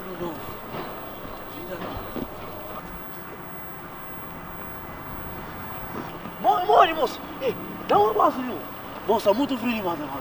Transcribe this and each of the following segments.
Ano novo. Vida nova. Mo, mori, moça. Ei, dá um abraço, viu? Moça, muito frio demais, mano.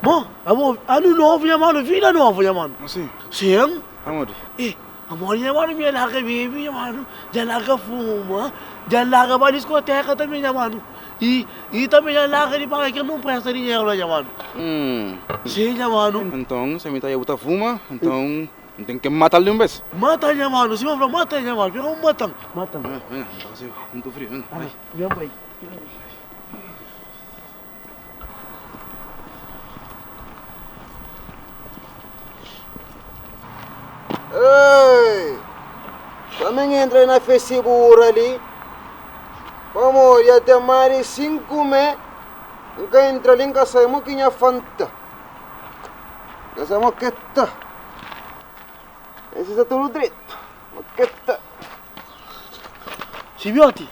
Mo, amor, ano novo, nha mano, vida nova, nha mano. Sim. Sim. Amor. Ei, amor, nha mano, minha larga bebe, nha mano. Já larga fuma, já larga pra discoteca também, nha mano. E, e também já larga de pagar que não presta dinheiro lá, nha mano. Hum. Sim, nha mano. Então, se me tá aí, botar fuma, então tem que matar de um vez. Mata, nha mano. Se mano, mata, nha mano. Pega um matão. Mata. Ah, venga, tá assim, muito frio, venga. Vai, vem, pai. Ei, também entrei na Facebook ali. Vamos, já tem mais de 5 meses. Nunca entra ali em casa, é que fanta. Já sabemos que está. Esse está tudo direito. Que está. Simiote.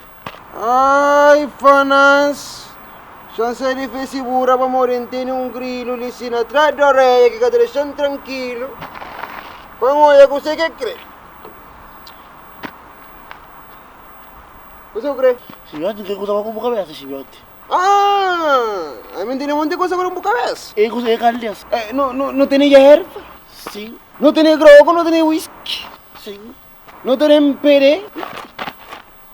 Ai, fanas. Chance de Facebook para morrer tem um grilo ali assim, atrás da orelha que está deixando tranquilo. Vamos, olha, você que crê? Você crê? Simiote, que coisa com cabeça, Simiote. Ah, a mim tem um monte de coisa com cabeça. É coisa é calhas. Eh, não, não, não tem erva, Sim, não tem grogo, não tem whisky, sim. não tem perê,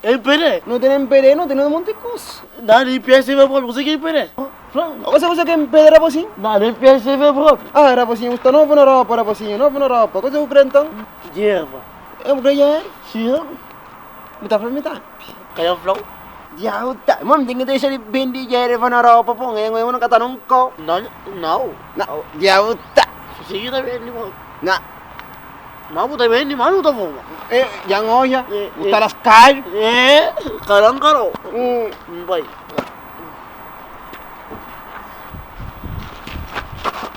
É perê. não tem perê, não tem um monte de coisa. Não, nem PSV próprio. Você que é perê. Você você quer perder rapazinho? Não, nem PSV próprio. Ah, rapazinho, está novo na Europa, rapazinho, novo na Europa. Coisa que então? De erva. Eu vou ganhar. Sim. Me tá falando, me tá. Caiu flão. Diabo, tá. Mano, tem que deixar de vender erva na Europa, pô. Eu não cata nunca. Não, não. Não, diabo, tá. Sim, também, mano. Não. Não, também, mano, tá bom. Eh, já não, já. Eh, Está las calles. É, caramba, caramba. Hum. Vai.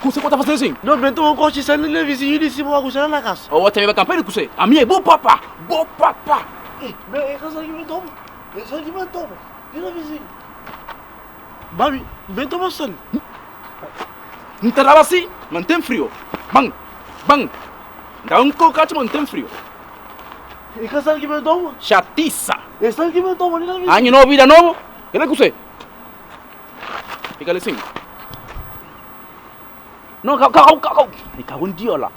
Você tá fazendo assim? Não, bem, tô com o sangue na vizinho de cima, vou cozinhar na casa. Ou até vai campanha com você? A minha é bom papá, bom papá. Ei, meu, é casa que me toma. É sangue que me toma. Vira vizinho. Mami, vem tomar sangue. Não te dava assim? Mantém frio. Bang, bang. Dá um cocacho, mantém frio. É casa que me toma. Chatiça. É sangue que me toma, vira vizinho. Año novo, vida novo. Que é que você? Fica ali assim. Não, calma, calma, calma. Me cago em Deus lá.